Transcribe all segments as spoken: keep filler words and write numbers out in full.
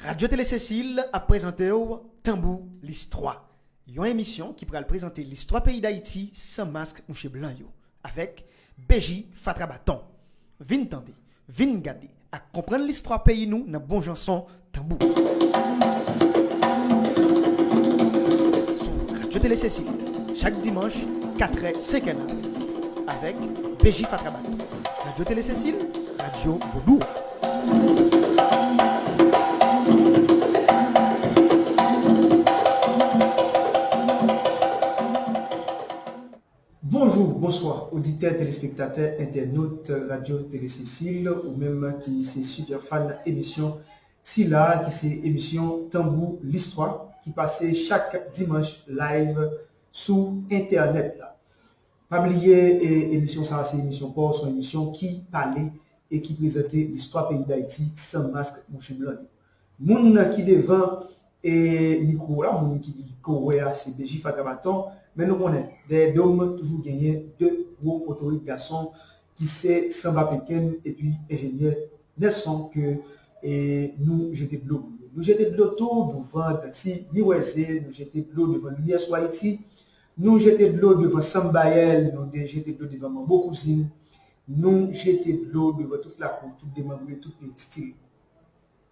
Radyo Tele Sesil ap prezante w Tanbou Listwa, yon emisyon ki pral prezante listwa peyi Dayiti san mask mouche blan yo, avèk B J Fatra Baton. Vin tande, vin gade, ak konprann listwa peyi nou nan bon jan son tanbou. Sou Radyo Tele Sesil, chak dimanch, katrè, senkè nan aprèmidi, avèk B J Fatra Baton. Radyo Tele Sesil, radyo vodou. Bonjou, bonswa, oditè, telespektatè, entènot Radyo Tele Sesil, ou menm ki se super fan emisyon sila, ki se emisyon Tanbou Listwa, ki pase chak dimanch live sou entènèt la. Pa bliye, e, emisyon sa a se emisyon pa w, se yon emisyon ki pale e ki prezante listwa peyi Dayiti san mask mouche blan yo. Moun ki devan, e, mikwo a, moun ki, ki ko wè a, se B J Fatra Baton, men nou konnen, dèyè do m toujou genyen de gwo potorik gason ki se Sanba Peken epi enjenyè Nelson ke, e, nou jete dlo pou yo. Nou jete dlo tou douvan Danti Miwèze, nou jete dlo devan Limyè sou Ayiti, nou jete dlo devan Sanm Bayèl, nou de-, jete dlo devan Manbo Kouzin, nou jete dlo devan tout lakou, tout demanbre, tout peristil.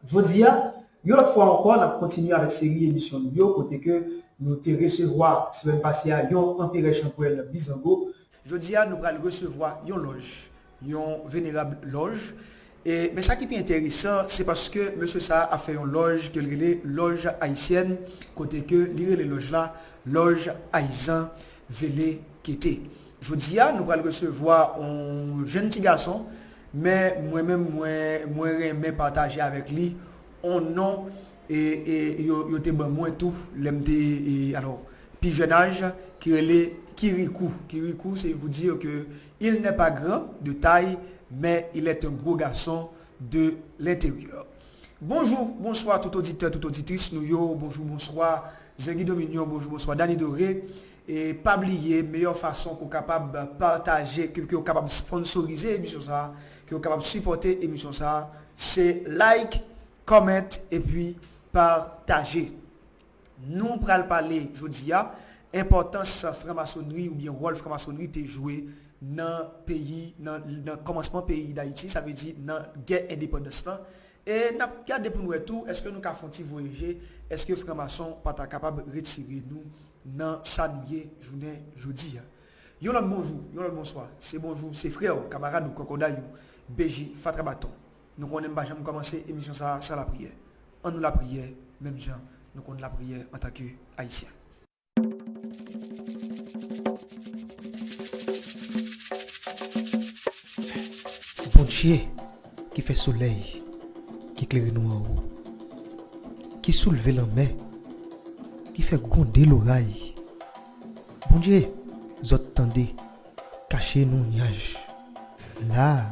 Jodi a, yon lòt fwa ankò, n ap kontinye avèk seri emisyon nou yo, kote ke nou te resevwa, semèn pase a, yon anperè chanpwèl Bizango. Jodi a, nou pral resevwa yon lòj, yon venerab lòj. E, men sa ki pi enteresan, se paske mesye sa a ap fè yon lòj ke l rele Lòj Ayisyèn, kote ke li rele lòj la Lòj Ayizan Vele Kete. Jodi a, nou pral resevwa yon jèn ti gason, men mwen menm, mwen, mwen renmen pataje avèk li yon non, e, e, yo, yo te ban mwen tou, lè m te, e, alò, pi jèn aj, ki rele Kirikou. Kirikou, c'est pour dire que il n'est pas grand de taille, mais il est un gros garçon de l'intérieur. Bonjou, bonswa tout oditè, tout oditris nou yo, bonjou, bonswa Zengi Dominion, bonjou, bonswa Dani Doré. E pa bliye, meyè fason pou w kapab pataje, ke, ke w kapab sponsorize emisyon sa a, ke w kapab sipòte emisyon sa a, se like, comment, epi pataje. Nou pral pale jodi a enpòtans franmasonri oubyen wòl franmasonri te jwe nan peyi, nan, nan kòmansman peyi Dayiti, sa vle di nan gè endepandans lan. E n ap gade pou n wè tou, èske nou ka fè yon ti vwayaje, èske franmason pa ta kapab retire nou nan sa nou ye jounen jodi a. Yon lòt bonjou, yon lòt bonswa, se bonjou, se frè w, kamarad ou, kòkòday ou, B J Fatra Baton. Nou konnen m pa janm kòmanse emisyon sa a san lapriyè. Ann nou lapriyè, menm jan nou konn lapriyè antanke Ayisyen. Bondye ki fè solèy, ki klere nou anwo, ki soulve lanmè, ki fè gwonde loray. Bondye, zòt tande, kache nan yon nyaj. La a,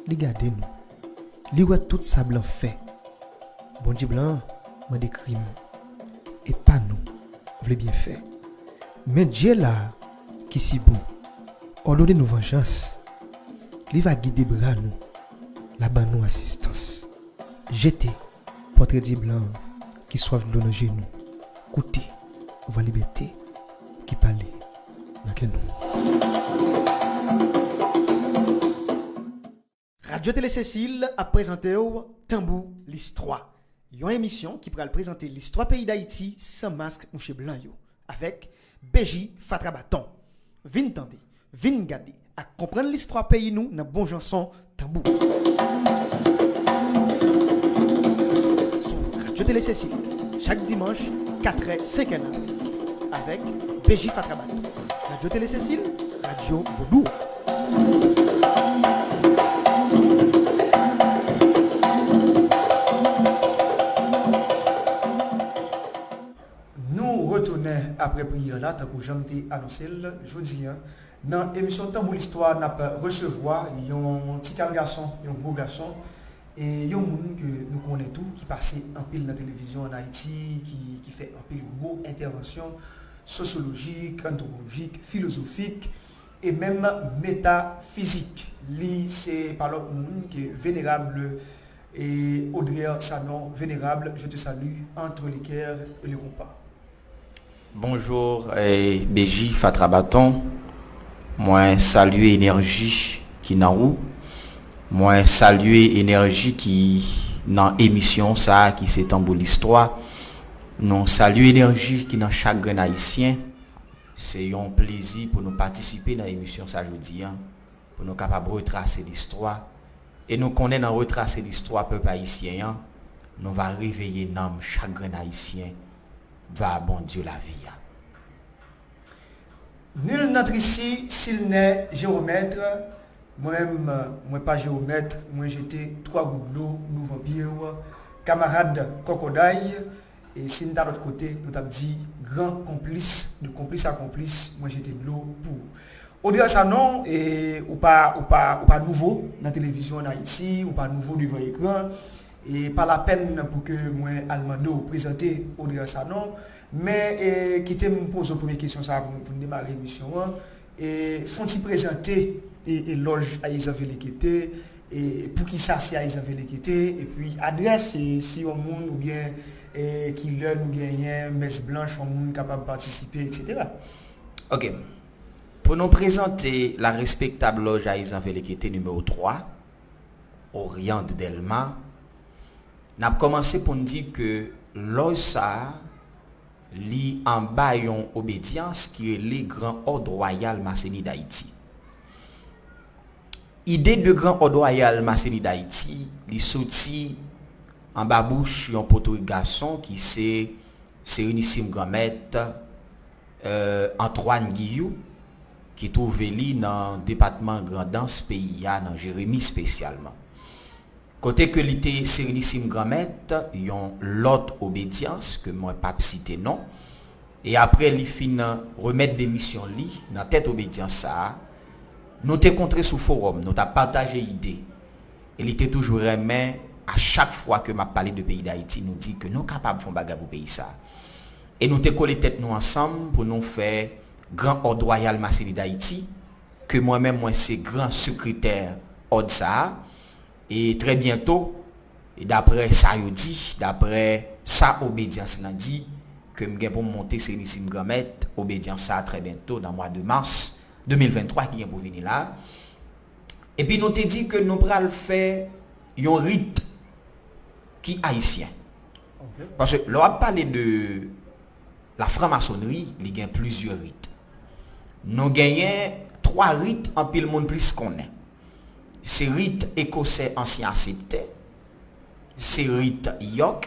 li gade nou. Li wè tout sa blan fè. Bondye blan an mande krim, e pa nou vle byen fè. Men Dye la a, ki si bon, òdone nou vanjans. Li va gide bra nou, l a ban nou asistans. Jete pòtre Dye blan an ki swaf dlo nan je nou. Koute vwa libète ki pale nan kè nou. Radyo Tele Sesil ap prezante w Tanbou Listwa, yon emisyon ki pral prezante listwa peyi Dayiti san mask mouche blan yo, avèk B J Fatra Baton. Vin tande, vin gade, ak konprann listwa peyi nou nan bon jan son tanbou. Sou Radyo Tele Sesil, chak dimanch, katrè, senkè nan aprèmidi, avèk B J Fatra Baton. Radyo Tele Sesil, radyo vodou. Nou retounen apre priyè la, tankou jan m te anonse l jodi a. Nan emisyon Tanbou Listwa, n ap resevwa yon ti kal gason, yon gwo gason, e yon moun ke nou konnen tou, ki pase anpil nan televizyon ann Ayiti, ki, ki fè anpil gwo entèvansyon sosyolojik, antwopolojik, filozofik, e menm metafizik. Li se pa lòt moun ke venerab Et Audrey Sanon, vénérable, je te salue entre les cœurs et le compas. Bonjou, eh, B J Fatra Baton. Mwen salye enèji ki nan ou. Mwen salye enèji ki nan emisyon sa a ki se Tanbou Listwa. Nou salye enèji ki nan chak grenn Ayisyen. Se yon plezi pou nou patisipe nan emisyon sa jodi a, pou nou kapab retrase listwa. E nou konnen nan retrase listwa pèp ayisyen an, nou va reveye nanm chak grenn Ayisyen va Bondye lavi a. Nul n'entre ici s'il n'est géomètre. Mwen menm, mwen pa jewomèt, mwen jete twa gout dlo douvan pye w, kamarad kòkòday. E si n ta lòt kote, nou t ap di gran konplis, de konplis a konplis, mwen jete dlo pou ou. Audrey Sanon, e, ou pa, ou pa, ou pa nouvo nan televizyon an Ayiti, ou pa nouvo devan ekran. E pa lapèn pou ke mwen al mande w prezante Audrey Sanon, men e, kite m poze w premye kesyon sa a pou, pou n demare emisyon an. E, fè w ti prezante e, e lòj Ayizan Velekete, e poukisa se Ayizan Velekete, epi adrès, e si yon moun oubyen e, kilè nou genyen mès blanch, yon moun kapab patisipe, etsetera. Ok. Pou nou prezante la respektab lòj Ayizan Velekete nimewo twa, Orient de Delma, n ap kòmanse pou n di ke lòj sa a, li anba yon obedyans ki rele Gran Òd Wayal Maseni Dayiti. Ide de Gran Òd Wayal Maseni Dayiti, li soti anba bouch yon potorik gason ki se Serenisim Granmèt, eh, Antoine Guillou, ki twouve li nan depatman Grandans peyi a, nan Jeremi espesyalman. Kote ke li te Serenisim Granmèt, yon lòt obedyans ke mwen p ap site non, e apre li fin remèt demisyon li nan tèt obedyans sa a, nou te kontre sou fowòm, nou t ap pataje ide. E li te toujou renmen, a chak fwa ke m ap pale de peyi Dayiti, nou di ke nou kapab fè yon bagay pou peyi sa a. E nou te kole tèt nou ansanm pou nou fè Gran Òd Wayal Maseni Dayiti, ke mwen menm mwen se gran sekretè òd sa a. E trè byento, e daprè sa yo di, daprè sa obedyans lan di, ke m gen pou m monte Serenisim Granmèt, obedyans sa a trè byento nan mwa de mas de mil venntwa ki gen pou vini la. Epi nou te di ke nou pral fè yon rit ki ayisyen. Paske lè w ap pale de la franmasonri, li gen plizyè rit. Nou genyen twa rit anpil moun plis konnen. Se rit ekosè ansyen aseptè, se rit Yòk,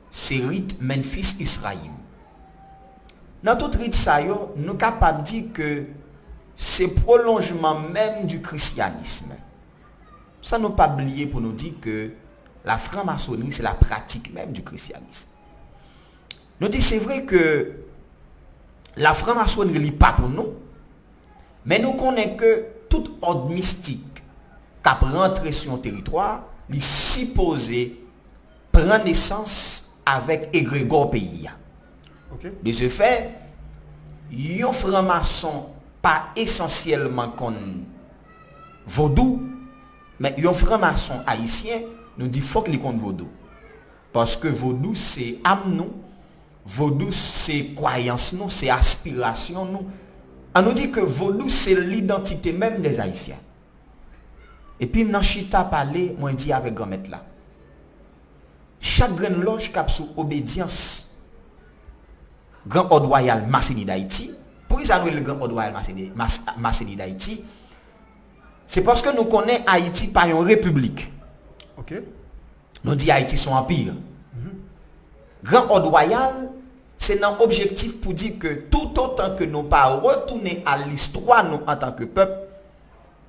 se rit Menfis Israyim. Nan tout rit sa yo, nou kapab di ke se pwolonjman menm di krisyanism. San nou pa bliye pou nou di ke la franmasonri se la pratik menm di krisyanism. Nou di se vre ke la franmasonri li pa pou nou, men nou konnen ke tout òd mistik k ap rantre sou yon teritwa, li sipoze pran nesans avèk egregò peyi a. De ce fait, yon franmason pa esansyèlman konn vodou, men yon franmason ayisyen, nou di fòk li konn vodou. Paske vodou se am nou, vodou se kwayans nou, se aspirasyon nou. An nou di ke vodou se lidantite menm dè Ayisyen. Epi m nan chita pale, mwen di avèk Granmèt la. Chak grenn lòj k ap sou obedyans Gran Òd Wayal Maseni Dayiti. Poukisa nou rele Gran Òd Wayal Maseni, Mas, Maseni Dayiti? Se paske nou konnen Ayiti pa yon repiblik. Nou di Ayiti se yon anpi. Gran Òd Wayal, se nan objektif pou di ke toutotan ke nou pa retounen a listwa nou antanke pèp,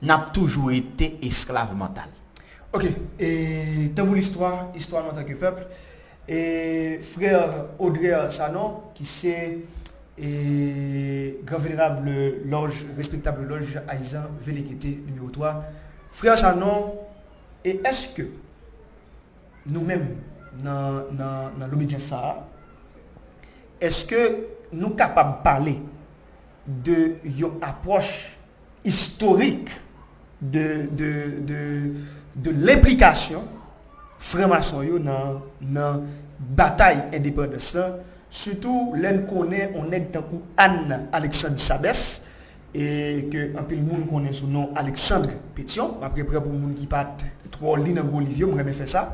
n ap toujou rete esklav mantal. Ok, e Tanbou Listwa, istwa nou antanke pèp. E frè Audrey Sanon, ki se e gran venerab lòj, respektab lòj Ayizan Velekete nimewo twa. Frè Sanon, e èske nou menm nan, nan, nan lobedyans sa a, èske nou kapab pale de yon apwòch istorik de, de, de, de lenplikasyon franmason yo nan, nan batay endepandans lan, sitou lè n konnen yon nèg tankou Anne Alexandre Sabès, e ke anpil moun konnen sou non Alexandre Pétion, m ap repran pou moun ki pa t twò li nan gwo liv yo, m renmen fè sa.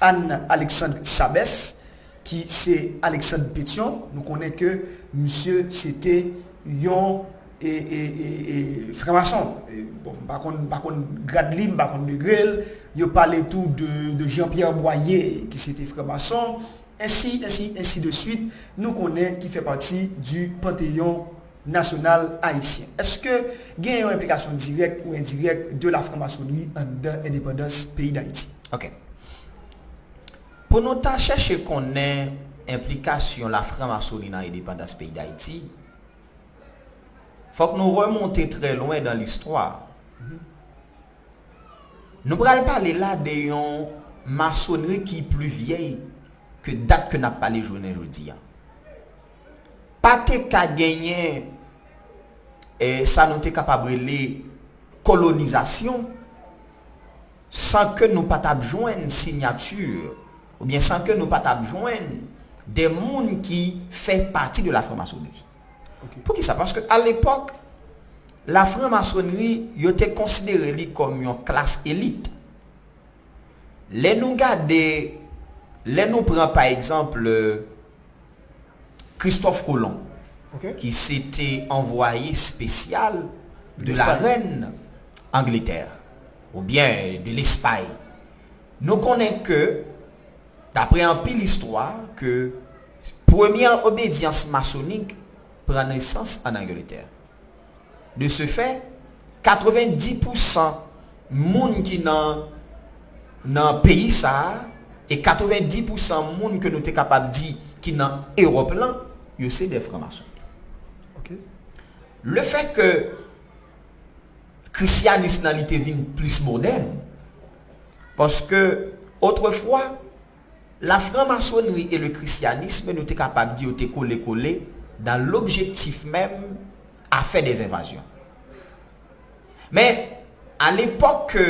Anne Alexandre Sabès, ki se Alexandre Pétion, nou konnen ke misye se te yon e, e, e, e, franmason. E, bon, m pa konn, m pa konn grad li, m pa konn degre l. Yo pale tou de, de Jean-Pierre Boyer, ki se te franmason, ensi, ensi, ensi de swit, nou konnen ki fè pati du Panthéon nasyonal ayisyen. Èske gen yon enplikasyon dirèk ou endirèk de la franmasonri anndan endepandans peyi Dayiti? Ok. Pou nou ta chèche konnen enplikasyon la franmasonri nan endepandans peyi Dayiti, fòk nou remonte trè lwen dan listwa. Nou pral pale la de yon masonri ki pli vyèy ke dat ke n ap pale jounen jodi a. Pa te ka genyen, eh, sa nou te kapab rele kolonizasyon san ke nou pa t ap jwenn siyati oubyen san ke nou pa t ap jwenn de moun ki fè pati de la franmasonri. Ok. Poukisa? Paske alepòk, la franmasonri, yo te konsidere li kòm yon klas elit. Lè nou gade, lè nou pran, pa egzanp, Christophe Colomb, Ok. ki se te anvwaye espesyal de la Lespay. Rèn Angletè, oubyen de Lespay, nou konnen ke, daprè anpil istwa, ke premyè obedyans masonik pran nesans ann Angletè. De ce fait, katrevendis pousan moun ki nan, nan peyi sa a, e katrevendis pousan moun ke nou te kapab di ki nan Ewòp lan, yo se de franmason. Ok. Le fait que krisyanis lan li te vin plis modèn, paske otrefwa, la franc-maçonnerie et le christianisme, nou te kapab di yo te kole kole dans l'objectif même à faire des invasions. Men, alepòk ke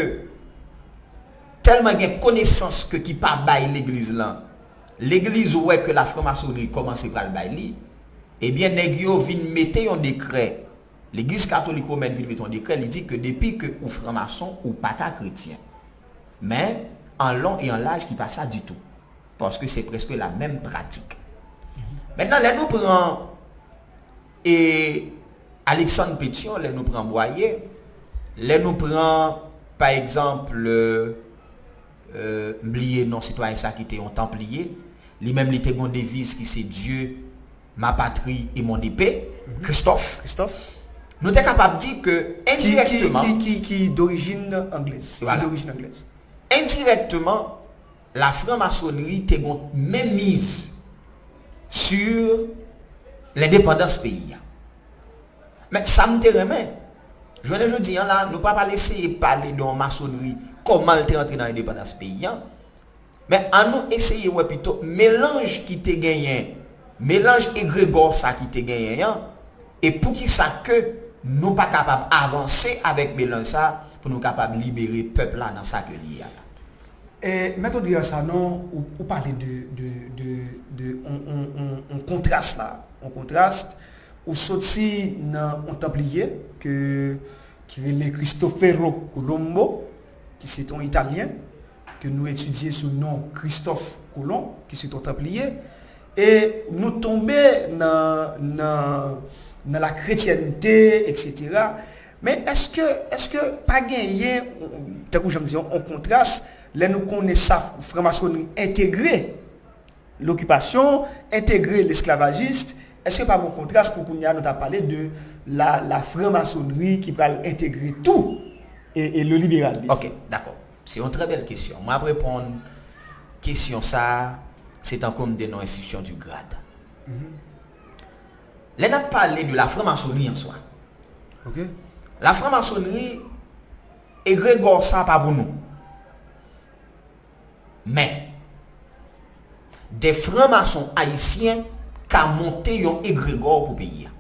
tèlman gen konesans ke ki pa bay legliz lan, legliz wè ke la franc-maçonnerie kòmanse pral bay li, ebyen, nèg yo vin mete yon dekrè. Legliz katolik womèn vin mete yon dekrè, li di ke depi ke ou franmason, ou pa ka kretyen. Men, an lon e an laj ki pa sa ditou. Paske se prèske la menm pratik. Mentnan, lè nou pran, e, Alexandre Pétion, lè nou pran Boyer, lè nou pran, pa egzanp, e, m bliye non sitwayen sa ki te yon tanpliye, li menm li te gon deviz ki se Dieu, ma patrie et mon épée, Christophe. Christophe. Nou te kapab di ke Ki, ki, endirèkteman, ki, ki, ki dorijin anglèz. Ki Vwala. Dorijin anglèz. Endirèkteman, la franc-maçonnerie te gon menm miz sur lendepandans peyi a. Men sa m te renmen, jounen jodi an la, nou pa pral eseye pale de yon masonri, kòman l te rantre nan endepandans peyi a, men ann nou eseye wè pito melanj ki te genyen, melanj egregò sa ki te genyen an, e poukisa ke nou pa kapab avanse avèk melanj sa pou nou kapab libere pèp la nan sa ke li ye a la. E, Mèt Audrey Arsanon, ou, ou pale de, de, de, de on, on, on, on kontras la, on kontras, ou soti nan on tanpliye ke, ki rele Cristofero Colombo, ki se te yon Italyen, ke nou etidye sou non Christophe Colomb, ki se te yon tanpliye, e nou tonbe nan, nan, nan la kretyènte, etsetera. Men èske, èske pa genyen, tankou jan m di, yon, yon kontras, lè nou konnen sa franmasonri entegre lokipasyon, entegre lesklavajis, èske pa gon kontras pou kounye a nou ta pale de la, la franmasonri ki pral entegre tou e, e le liberalisme? Ok, dakò. Se yon trè bèl kesyon. Mwen ap reponn kesyon sa a, se tankou m te nan yon enstitisyon di grad. Mhm. Lè n ap pale de la franmasonri an swa, Ok. la franmasonri, egregò sa pa pou nou. Men, de franmason ayisyen ka monte yon egregò pou peyi a.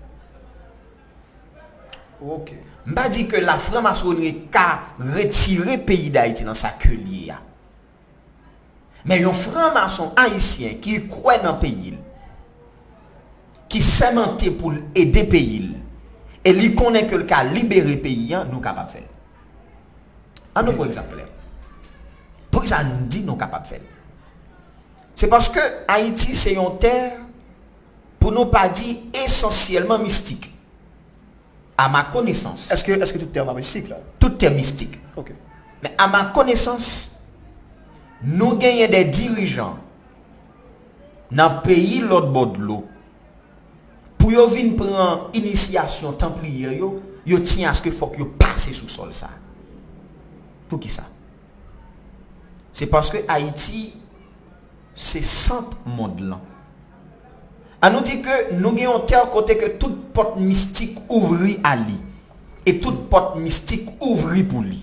Ok. M pa di ke la franmasonri ka retire peyi Dayiti nan sa ke l ye a. Men yon franmason ayisyen ki kwè nan peyi l, ki sèmante pou l ede peyi l, e li konnen ke l ka libere peyi an, nou kapab fè l. An nou pran egzanp klè. Poukisa n di nou kapab fè l? Se paske Ayiti se yon tè, pou nou pa di esansyèlman mistik. À ma connaissance. Èske, èske tout tè mistik la? Tout tè mistik. Ok. Men à ma connaissance, nou genyen de dirijan nan peyi lòt bò dlo. Pou yo vin pran inisyasyon tanpliye yo, yo tyen aske fòk yo pase sou sòl sa. Poukisa? Se paske Ayiti se sant mond lan. An nou di ke nou gen yon tè kote ke tout pòt mistik ouvri a li, e tout pòt mistik ouvri pou li.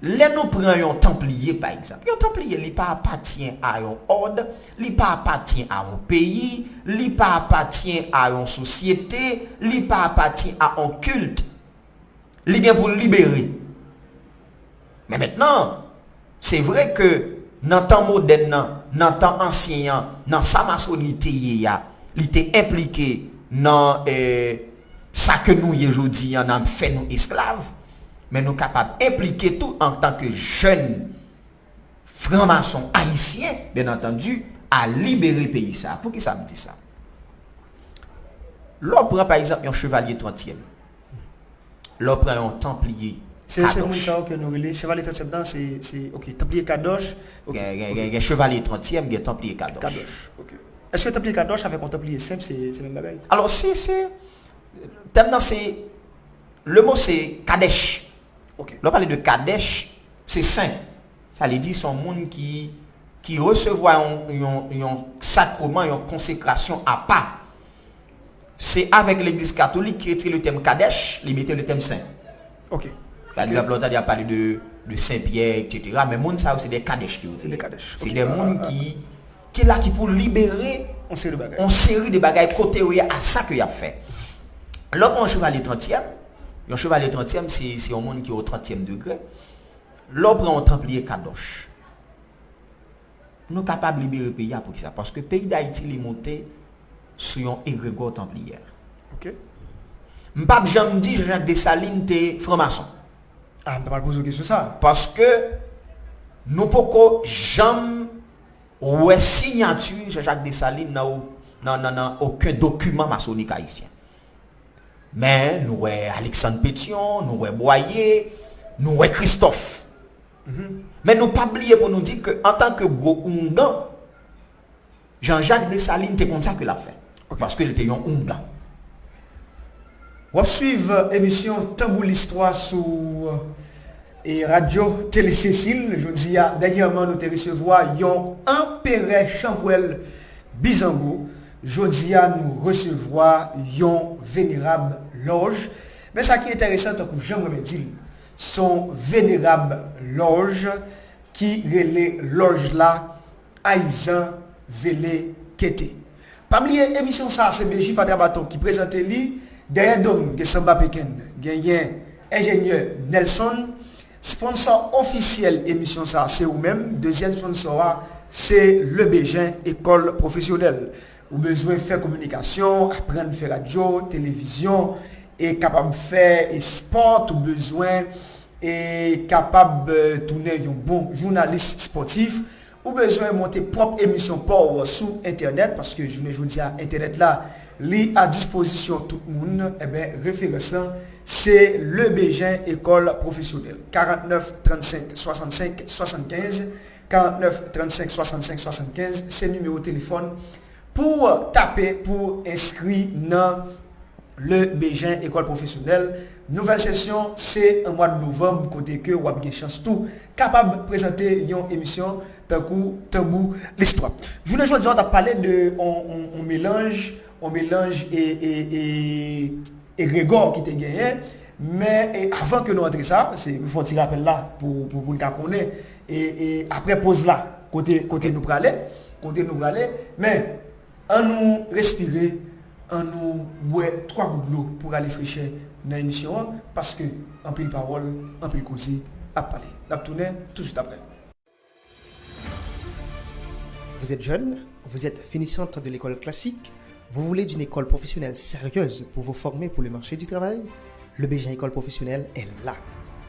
Lè nou pran yon tanpliye, pa egzanp, yon tanpliye, li pa apatyen a yon òd, li pa apatyen a yon peyi, li pa apatyen a yon sosyete, li pa apatyen a yon kilt. Li gen pou l libere. Men mentnan, se vre ke nan tan modèn nan, nan tan ansyen an, nan sa masonite ye a, li te enplike nan, eh, sa ke nou ye jodi an, nan fè nou esklav, men nou kapab enplike tou antanke jèn franmason ayisyen, byen antandi, a libere peyi sa. Poukisa m di sa? Lè w pran, pa egzanp, yon chevalye trantyèm, lè w pran yon tanpliye kadoch. Se, se moun sa yo ke nou rele chevalye trantyèm nan, se, se, ok, tanpliye kadoch, ok, gen, gen, ok. Gen, gen chevalye trantyèm, gen tanpliye kadoch. Kadoch, ok. Èske tanpliye kadoch avèk yon tanpliye senp, se, se menm bagay? Alò, se, se, tèm nan se, le mo se kadèch. Ok. Lè w pale de kadèch, se sen. Sa vle di se yon moun ki, ki resevwa yon, yon, yon sakreman, yon konsekrasyon apa. Se avèk legliz katolik ki retire le tèm kadèch, li mete le tèm sen. Ok. Pa egzanp, lè w tande y ap pale de, de Sen Pyè, etsetera, men moun sa yo se de kadèch ke yo rele. Se de kadèch. Se de moun ki, ki la, ki pou libere yon seri de bagay. Yon seri de bagay kote yo ye a sa ke y ap fè. Lè w pran yon chevalye trantyèm, yon chevalye trantyèm, se, se yon moun ki o trantyèm degre. Lè w pran yon tanpliye kadoch, nou kapab libere peyi a. Poukisa? Paske peyi Dayiti, li monte sou yon egregò tanpliyè. Ok. M p ap janm di Jean-Jacques Dessalines te franmason. Ah, m ta pral poze w kesyon sa. Paske nou poko janm wè siyati Jean-Jacques Dessalines nan o-, nan, nan, nan okenn dokiman masonik ayisyen. Men nou wè Alexandre Pétion, nou wè Boyer, nou wè Christophe. Mhm. Men nou p ap bliye pou nou di ke antanke gwo oungan, Jean-Jacques Dessalines te konn sa ke l ap fè. Ok. Paske l te yon oungan. W ap swiv emisyon Tanbou Listwa sou, e, Radyo Tele Sesil. Jodi a, dènyèman, nou te resevwa yon anperè chanpwèl Bizango. Jodi a, nou resevwa yon venerab lòj. Men sa ki enteresan, tankou jan m renmen di l, se yon venerab lòj ki rele lòj la Ayizan Vele Kete. Pa bliye, emisyon sa a se Bejif Atrabaton ki prezante li. Dèyè do m, gen Sanba Peken, genyen enjenyè Nelson. Sponsò ofisyèl emisyon sa a se ou menm. Dezyèm sponsò a se Le Bejen, Ekòl Pwofesyonèl. Ou bezwen fè kominikasyon, aprann fè radyo, televizyon, e kapab fè espò, ou bezwen e kapab, eh, tounen yon bon jounalis espòtif, ou bezwen monte pwòp emisyon pa w sou entènèt, paske jounen jodi a, entènèt la, li a dispozisyon tout moun, enben, referans lan, se Le Bejen Ekòl Pwofesyonèl. Karantnèf trannsenk swasannsenk swasannkenz, karantnèf trannsenk swasannsenk swasannkenz, se nimewo telefòn pou w tape, pou w enskri nan Le Bejen Ekòl Pwofesyonèl. Nouvèl sesyon, se an mwa novanm, kote ke w ap gen chans tou kapab prezante yon emisyon tankou Tanbou Listwa. Jounen jodi a, w t ap pale de on, on, on melanj, on melanj e, e, e, egregò ki te genyen. Men, e, avan ke nou antre sa, se, m fè yon ti rapèl la pou, pou, pou n ka konnen. E, e, apre poz la, kote, kote nou prale, kote nou prale. Men, ann nou respire, ann nou bwè twa gout dlo pou rale frechè nan emisyon an, paske anpil pawòl, anpil koze ap pale. N ap tounen touswit apre. Vous êtes jeune, vous êtes finissante de l'école classique, vous voulez d'une école professionnelle sérieuse pour vous former pour le marché du travail ? Le Béjain École Professionnelle est là.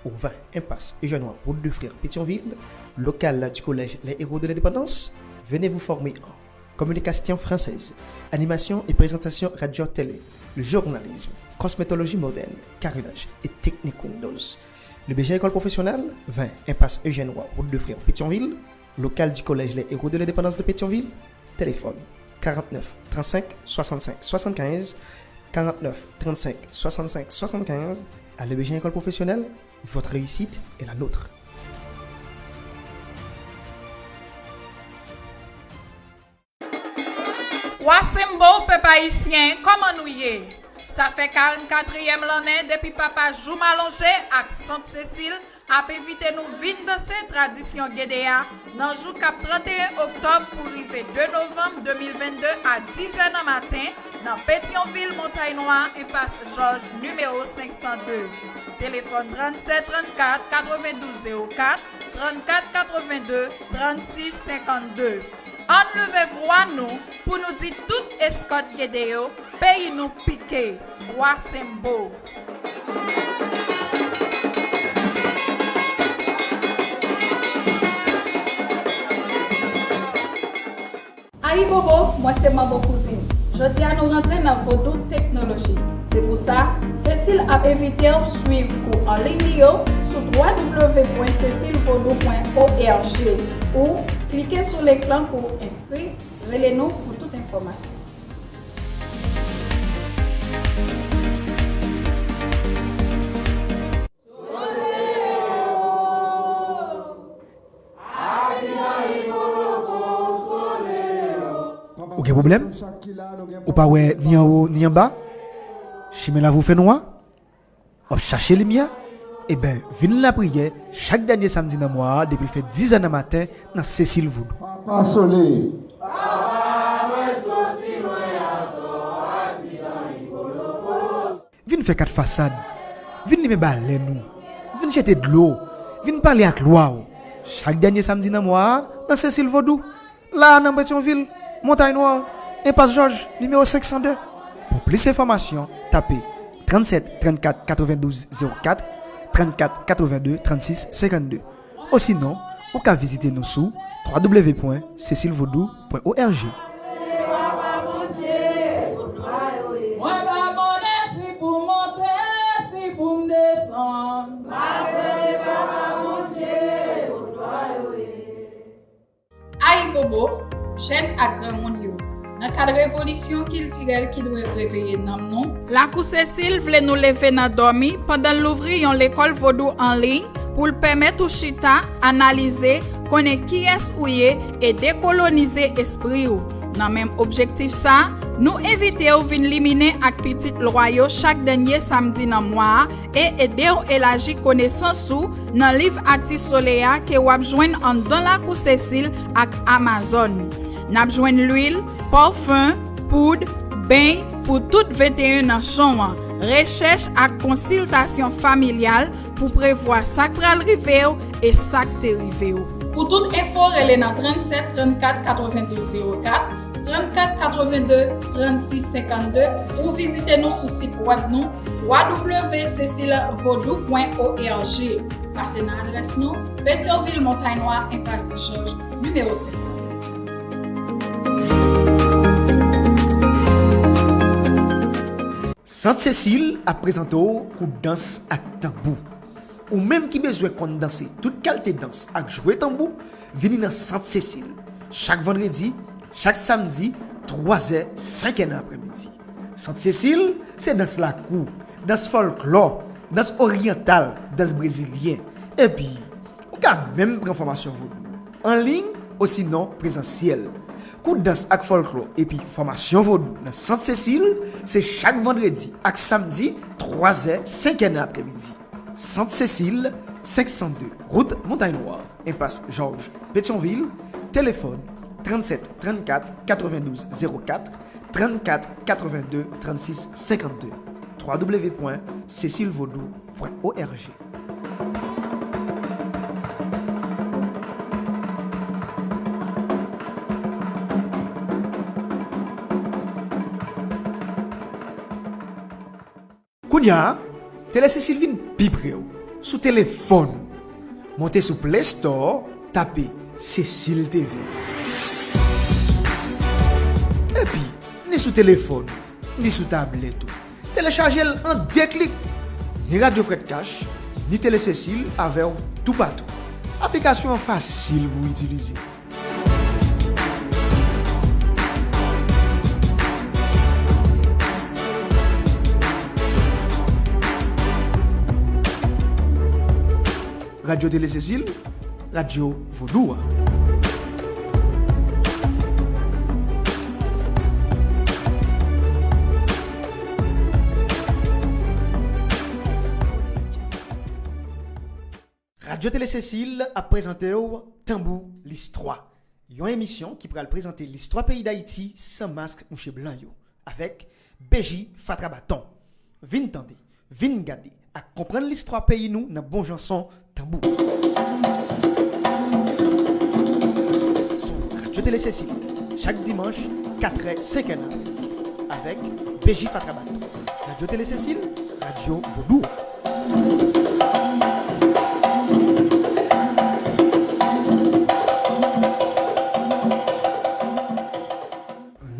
Au vingt impasse Eugène Roy, route de Frères, Pétion-Ville, local du collège Les Héros de l'Indépendance. Venez vous former en communication française, animation et présentation radio télé, le journalisme, cosmétologie moderne, carrelage et technique Windows. Le Béjain École Professionnelle, vingt impasse Eugène Roy, route de Frères, Pétion-Ville, local du collège Les Héros de l'Indépendance de Pétion-Ville. Téléphone quarante-neuf trente-cinq soixante-cinq soixante-quinze, quarante-neuf trente-cinq soixante-cinq soixante-quinze. À Le Béjain École Professionnelle, votre réussite est la nôtre. Wa Senbo, pèp ayisyen, kòman nou ye? Sa fè karannkatriyèm lannen depi Papa Jou Malonje ak Sant Sesil ap envite nou vin danse tradisyon Gede a nan jou k ap tranteyen oktòb pou rive de novanm de mil vennde a dizè nan maten nan Petyonvil, Montay Nwa, enpas Jòj, nimewo senk san de. Telefòn trannsèt trannkat katrevendouz zewo kat, trannkat katrevendeuz trannsis senkannde. Ann leve vwa nou pou nou di tout eskòt Gede yo, peyi nou pike, Wa Senbo. Ayibobo, mwen se Manbo Kouzin. Jodi a nou rantre nan Vodou Teknoloji. Se pou sa, Cecile ap envite w swiv kou an liy li yo sou w w w pwen cecile vodou pwen org ou klike sou lenk lan pou w enskri. Rele nou pou tout enfòmasyon. Ou gen pwoblèm? Ou pa wè ni anwo ni anba? Chimen la vou fè nwa? W ap chache limyè? Eben, vin lapriyè chak dènye samdi nan mwa a depi l fè dizè nan maten nan Cecil Vodou. Papa Sole. Vin fè kat fasad. Vin limen balèn ou. Vin jete dlo. Vin pale ak lwa w. Chak dènye samdi nan mwa a, nan Cecil Vodou. La a nan Petyonvil, Montay Nwa, enpas Jòj, nimewo senk san de. Pou plis enfòmasyon, tape trannsèt trannkat katrevendouz zewo kat, trannkat katrevendeuz trannsis senkannde. Osinon, ou ka vizite nou sou w w w pwen cecil vodou pwen org. Mwen pa konnen si pou m monte, si pou m desann. Ayi bobo, jèn ak granmoun yo, nan kad revolisyon kiltirèl ki dwe reveye nanm nou, Lakou Cecil vle nou leve nan dòmi pandan l louvri yon lekòl vodou an liy pou l pèmèt ou chita, analize, konnen kiyès ou ye e dekolonize espri w. Nan menm objektif sa, nou envite w vin liminen ak pitit lwa yo chak dènye samdi nan mwa a e ede w elaji konesans ou nan liv Ati Solèy a ke w ap jwenn anndan Lakou Cecil ak Amazon. N ap jwenn lwil, pafen, poud, beny pou tout venteyen nanchon an, rechèch ak konsiltasyon familyal pou prevwa sa k pral rive w e sa k te rive w. Pou tout enfo, rele nan trannsèt trannkat katrevendouz zewo kat, trannkat katrevendeuz trannsis senkannde ou vizite nou sou sit wèb nou w w w cecil vodou pwen org. Pase nan adrès nou, Petyonvil, Montay Nwa, enpas Jòj, nimewo senk san. Sant Cecil ap prezante w kout dans ak tanbou. Ou menm ki bezwen konn danse tout kalite dans ak jwe tanbou, vini nan Sant Cecil. Chak vandredi, chak samdi, twazè, senkè nan aprèmidi. Sant Cecil, se dans lakou, dans fòlklò, dans oryantal, dans brezilyen. Epi, ou ka menm pran fòmasyon vodou, an liy osinon prezansyèl. Kout dans ak fòlklò epi fòmasyon vodou nan Sant Cecil, se chak vandredi ak samdi, twazè, senkè nan aprèmidi. Sant Cecil, senk san de, wout Montay Nwa, enpas Jòj, Petyonvil, telefòn trannsèt trannkat katrevendouz zewo kat, trannkat katrevendeuz trannsis senkannde, w w w pwen cecil vodou pwen org. Kounye a, Tele Sesil vin pi pre w, sou telefòn ou. Monte sou Play Store, tape Sesil T V. Epi, ni sou telefòn ou, ni sou tablèt ou. Telechaje l an de klik. Ni Radyo Frèt Kach, ni Tele Sesil avè w toupatou. Aplikasyon an fasil pou w itilize. Radyo Tele Sesil, radyo vodou a. Radyo Tele Sesil ap prezante w Tanbou Listwa, yon emisyon ki pral prezante listwa peyi Dayiti san mask mouche blan yo, avèk B J Fatra Baton. Vin tande, vin gade, ak konprann listwa peyi nou nan bon jan son tanbou. Sou Radyo Tele Sesil, chak dimanch, katrè, senkè nan aprèmidi, avèk B J Fatra Baton. Radyo Tele Sesil, radyo vodou.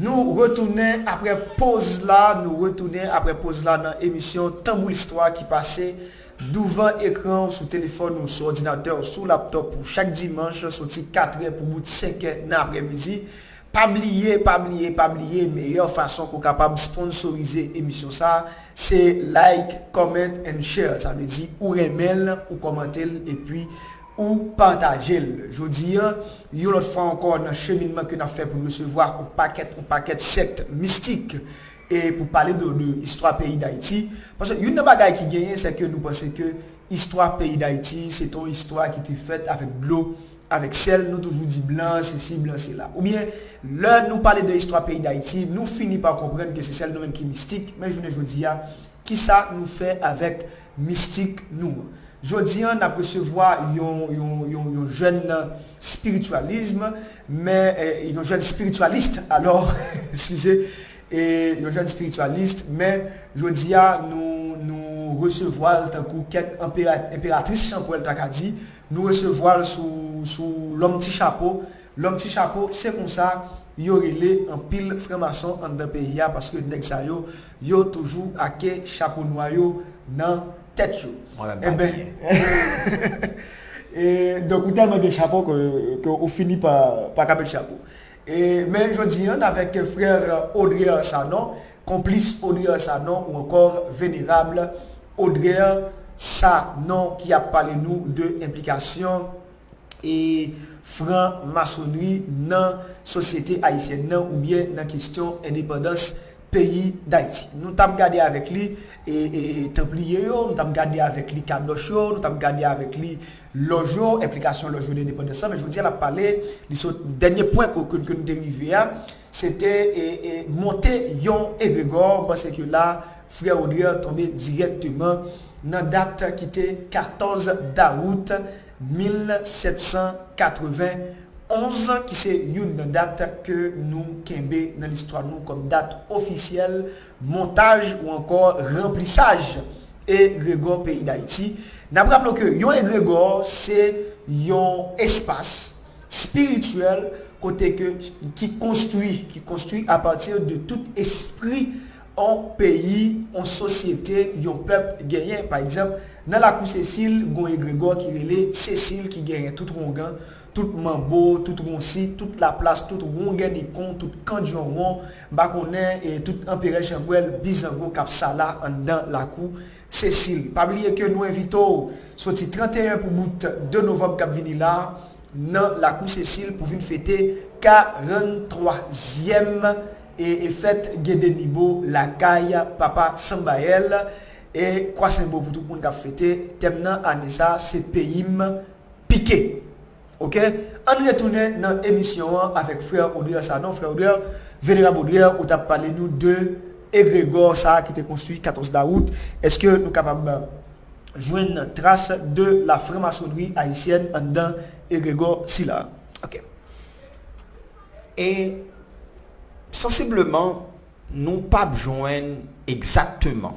Nou retounen apre poz la, nou retounen apre poz la nan emisyon Tanbou Listwa ki pase douvan ekran w, sou telefòn ou, sou òdinatè w, sou laptòp ou, chak dimanch, soti katrè pou bout senkè nan aprèmidi. Pa bliye, pa bliye, pa bliye, meyè fason pou w kapab sponsorize emisyon sa a, se like, comment and share. Sa vle di ou renmen l, ou kòmante l, epi ou pataje l. Jodi a, yon lòt fwa ankò, nan cheminman ke n ap fè pou n resevwa yon pakèt, yon pakèt sèkt mistik, e pou pale de, de istwa peyi Dayiti. Paske youn nan bagay ki genyen, se ke nou panse ke istwa peyi Dayiti, se te yon istwa ki te fèt avèk dlo, avèk sèl, nou toujou di blan, sesi, blan, sela. Oubyen, lè nou pale de istwa peyi Dayiti, nou fini pa konprann ke se sèl nou menm ki mistik, men jounen jodi a, kisa nou fè avèk mistik nou an? Jodi a, n ap resevwa yon, yon, yon, yon jèn spirityalism, men, eh, yon jèn spiritualiste, alò, eskize, e yon jèn spirityalist, men jodi a, nou, nou resevwa l tankou kèk anpera-, enperatris chanpwèl ta ka di, nou resevwa l sou, sou lòm ti chapo. Lòm ti chapo, se konsa yo rele anpil franmason anndan peyi a, paske nèg sa yo, yo toujou ake chapo nwa yo nan tèt yo. Mwen menm pa genyen. E, donk, ou tèlman gen chapo ke, ke ou fini pa, pa ka met chapo. E, men jodi a, avèk frè Audrey Sanon, konplis Audrey Sanon ou ankò venerab Audrey Sanon ki ap pale nou de enplikasyon e franmasonri nan sosyete ayisyèn nan oubyen nan kesyon endepandans peyi Dayiti. Nou t ap gade avèk li, e, e, e, tanpliye yo, nou t ap gade avèk li kadòch yo, nou t ap gade avèk li lòj yo, enplikasyon lòj yo nan endepandans lan, men jodi a n ap pale, li sot dènye pwen ke, ke, ke nou te rive a, se te, e, e, monte yon egregò, m panse ke la, frè Audrey tonbe dirèkteman nan dat ki te katòz dawout mil sèt san katreven onz, ki se youn nan dat ke nou kenbe nan listwa nou kòm dat ofisyèl montaj ou ankò ranplisaj egregò peyi Dayiti. N ap raple w ke yon egregò se yon espas espirityèl kote ke, ki konstwi, ki konstwi apati de tout espri yon peyi, yon sosyete, yon pèp genyen. Pa egzanp, nan lakou Sesil, gon egregò ki rele Sesil ki genyen tout wongan, tout manbo, tout wonsi, tout laplas, tout wongenikon, tout kandjowon, m pa konnen, e tout anperè chanpwèl, bizango k ap sala anndan lakou Sesil. Pa bliye ke nou envite w soti tranteyen pou bout de novanm k ap vini la, nan lakou Sesil pou vin fete karanntwazyèm e, e fèt Gede Nibo lakay Papa Sanbayèl. E Kwasenbo pou tout moun k ap fete. Tèm nan ane sa, se Peyi m pike. Oke? Ann retounen nan emisyon an avèk frè Audrey Sanon. Frè Audrey, venerab Audrey, ou t ap pale nou de egregò sa a ki te konstwi katòz dawout. Èske nou kapab jwenn tras de la franmasonri ayisyèn anndan egregò sila? Oke. E sansibleman, nou p ap jwenn egzakteman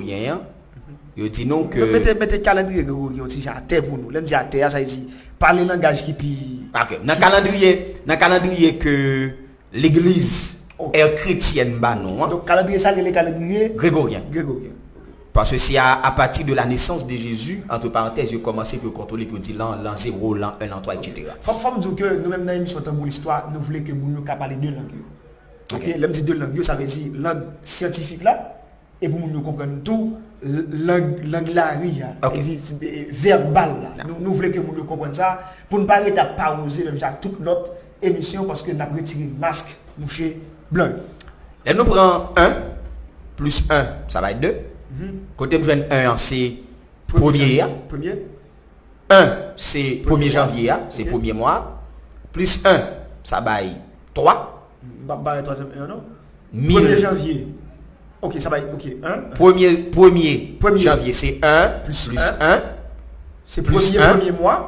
gregoryen an, yo di nou ke... Mete, mete kalandriye gregoryen yon ti jan atè pou nou. Lè m di atè a, sa vle di pale langaj ki pi... Ok. Nan kalandriye, nan kalandriye ke legliz è kretyèn ba nou an. Donk kalandriye sa rele kalandriye gregoryen. Gregoryen. Paske se a, apati de la nesans de Jezi, antre parantèz, yo kòmanse pou yo kontwole, pou yo di lan, lan zewo, lan en, lan twa, etsetera. Fòk, fòk m di w ke nou menm nan emisyon Tanbou Listwa, nou vle ke moun yo ka pale de lang yo. Ok, lè m di de lang yo, sa vle di lang syantifik la, e pou moun yo konprann tou, lang, lang lari a, vèbal la. Nou, nou vle ke moun yo konprann sa, pou n pa rete ap pawoze menm jan ak tout lòt emisyon, paske n ap retire mask mouche blan yo. Lè nou pran en plis en, sa bay de. Kote m jwenn en an, se premye a. Premye. En, se premye janvye a, se premye mwa. Plis en, sa bay twa. M pa bay twazyèm en an, non. Mil. Premye janvye. Ok, sa bay, ok, en. Premye, premye janvye, se en plis en. Se premye, premye mwa,